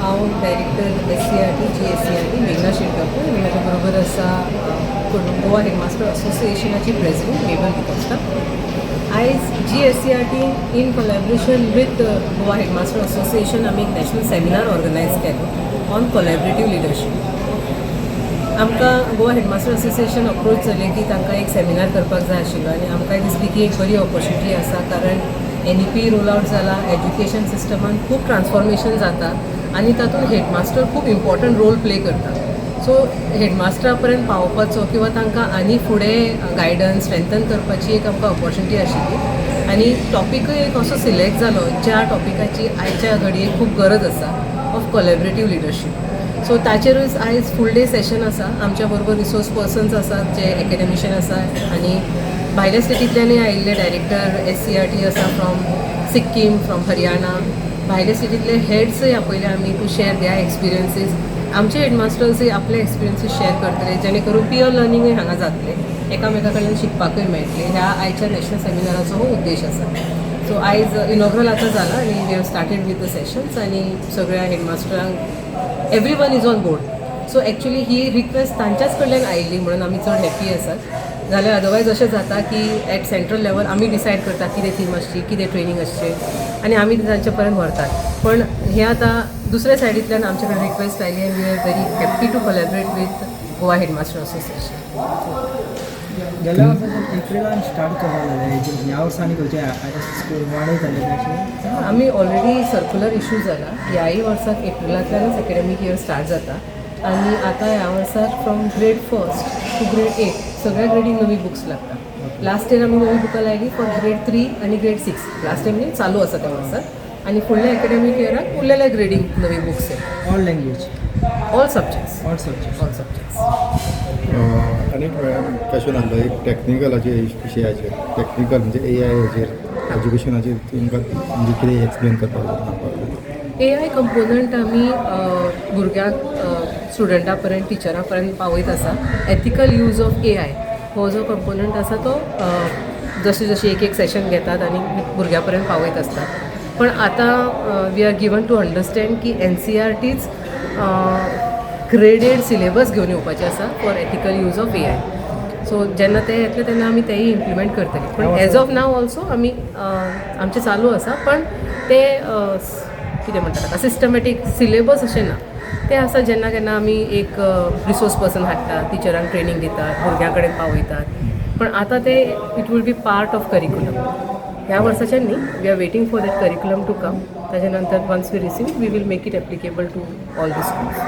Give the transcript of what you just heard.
हांव director SCERT, GSCERT मेघना शेटगांवकर आनी म्हाज्या बरोबर आसा गोवा हेडमास्टर असोसिएशनाची प्रेसिडेंट मेबल डिकॉस्टा. आयज GSCERT in collaboration with Goa headmaster association आमी एक नॅशनल सेमिनार ऑर्गनायज केलो ऑन कोलॅबरेटीव लिडरशीप. आमकां गोवा हेडमास्टर असोसिएशन अप्रोच जालें की तांकां एक सेमिनार करपाक जाय आशिल्लो आनी आमकांय दिसली की एक बरी ऑपॉर्च्युनिटी आसा, कारण एनईपी रोल आवट जाला, एज्युकेशन सिस्टमान खूब ट्रान्सफॉर्मेशन जाता आनी तातूंत हेडमास्टर खूब इम्पॉर्टंट रोल प्ले करता. सो हेडमास्टरा पर्यंत पावोवपाचो किंवा तांकां आनी फुडें गायडन्स स्ट्रेंथन करपाची एक आमकां ऑपॉर्च्युनिटी आशिल्ली आनी टॉपिकूय एक असो सिलेक्ट जालो ज्या टॉपिकाची आयच्या घडयेक खूब गरज आसा, ऑफ कोलॅबरेटीव लिडरशीप. सो ताचेरूच आयज फूल डे सेशन आसा. आमच्या बरोबर रिसोर्स पर्सन्स आसात जे एकेडमिशियन आसा आनी भायल्या स्टेटींतल्यानूय आयिल्ले डायरेक्टर एससीईआरटी आसा फ्रॉम सिक्कीम, फ्रॉम हरियाणा. भायल्या स्टेटींतले हेड्सय आपयले आमी टू शेअर there experiences. आमचे हेडमास्टर्सय आपले एक्सपिरियन्सीस शेअर करतले, जेणे करून पियर लर्निंगूय हांगा जातलें, एकामेका कडल्यान शिकपाकूय मेळटलें. ह्या आयच्या नॅशनल सेमिनाराचो हो उद्देश आसा. सो आयज इनॉग्रल आतां जाला आनी we have started with the sessions आनी सगळ्या हेडमास्टरांक, everyone is on board. So actually he request तांच्याच कडल्यान आयिल्ली म्हणून आमी चड हॅपी आसात. जाल्यार अदरवायज अशें जाता की एट सेंट्रल लेवल आमी डिसायड करता कितें थीम आसची, कितें ट्रेनींग आसचें आनी आमी ते तांचे पर्यंत व्हरतात. पण हें आतां दुसऱ्या सायडींतल्यान आमचे कडेन रिक्वेस्ट आयली आनी we are very happy to collaborate with Goa Headmaster Association. गेल्या वर्सा एप्रिलान स्टार्ट करपा जालें, ह्या वर्सा आनी खंयचे स्कूल वाडयताले तशें? आमी ऑलरेडी सर्कुलर इशू जाला. ह्याय वर्साक एप्रिलांतल्यानच एकेडमीक इयर स्टार्ट जाता आनी आतां ह्या वर्साक from grade first to grade eight सगळ्या ग्रेडीक नवी बुक्स लागता. लास्ट इयर आमी नवी बुकां लायली फॉर ग्रेड थ्री आनी ग्रेड सिक्स. लास्ट टायम न्ही, चालू आसा त्या वर्साक आनी फुडल्या एकेडमीक इयराक उरलेल्या ग्रेडीक नवी बुक्स येता. All language? All subjects. All subject. All subjects. आनी क्वेश्चन आसलो एक टॅक्निकलाचे विशयाचेर. टॅक्निकल म्हणजे एआयचेर, एज्युकेशनाचेर तुमकां म्हणजे कितें एक्सप्लेन करपाक जाय, सांगपाक जाय? एआय कंपोनंट आमी भुरग्यांक, स्टुडंटा पर्यंत, टिचरा पर्यंत पावयत आसा. एथिकल यूज ऑफ एआय हो जो कंपोनंट आसा तो जशें जशें एक एक सेशन घेतात आनी भुरग्यां पर्यंत पावयत आसतात. पण आतां we are given to understand की एनसीईआरटीच ग्रेडेड सिलेबस घेवन येवपाचें आसा for ethical use of AI. So जेन्ना ते येतले तेन्ना आमी तेय इम्प्लिमेंट करतले. पण एज ऑफ नाव ऑल्सो आमी आमचें चालू आसा, पण ते कितें म्हणटा ताका, सिस्टमॅटीक सिलेबस अशें ना. तें आसा, जेन्ना केन्ना आमी एक रिसोर्स पर्सन हाडटात, टिचरांक ट्रेनींग दितात, भुरग्यां कडेन पावयतात. पण आतां ते it will be part of curriculum ह्या वर्साच्यान न्ही. We are waiting for that curriculum to come. ताच्या नंतर once we receive, we will make it applicable to all the schools.